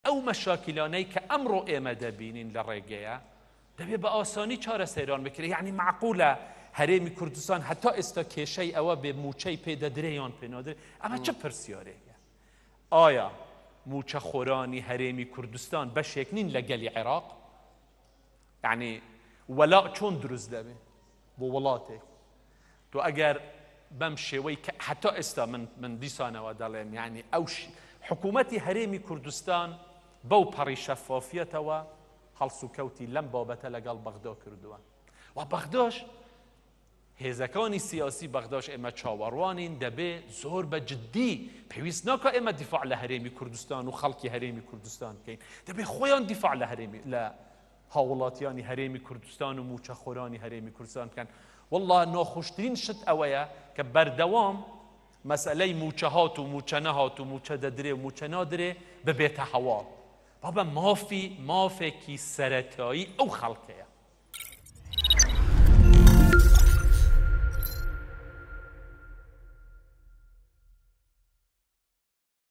ئەو مەشاکیلانەی کە ئەمڕۆ ئێمە دەبینین لە ڕێگەیە دەبێ بە ئاسانی چارەسەریان بکرێ. یعنی مەعقولە هەرێمی کوردستان هەتا ئێستا کێشەی ئەوە بێ مووچەی پێ دەدرێ یان پێ نادرێ؟ ئەمە چ پرسیارێکە؟ ئایا مووچەخۆرانی هەرێمی کوردستان بەشێک نین لە گەلی عێراق؟ یعنی وەلا چۆن دروست دەبێ بۆ وڵاتێک؟ تۆ ئەگەر بەم شێوەی کە هەتا ئێستا من من دیسانەوە دەڵێم یعنی ئەو حکوومەتی هەرێمی کوردستان بەو پەڕی شەفافیەتەوە هەڵسوکەوتی لەم بابەتە لەگەڵ بەغدا کردووە و بەغداش هێزەکانی سیاسی بەغداش ئێمە چاوەڕوانین دەبێ زۆر بە جددی پێویست ناکە ئێمە دیفاع لە هەرێمی کوردستان و خەڵکی هەرێمی کوردستان بکەین دەبێ خۆیان دیفاع لە هەرێمی لە هاوڵاتیانی هەرێمی کوردستان و مووچەخۆرانی هەرێمی کوردستان بکەن. وەڵڵا ناخۆشترین شت ئەوەیە کە بەردەوام مەسەلەی مووچە هات و مووچە نەهات و مووچە دەدرێ و مووچە نادرێ ببێتە هەواڵ. بابە مافی مافێکی سەرەتایی ئەو خەڵکەیە.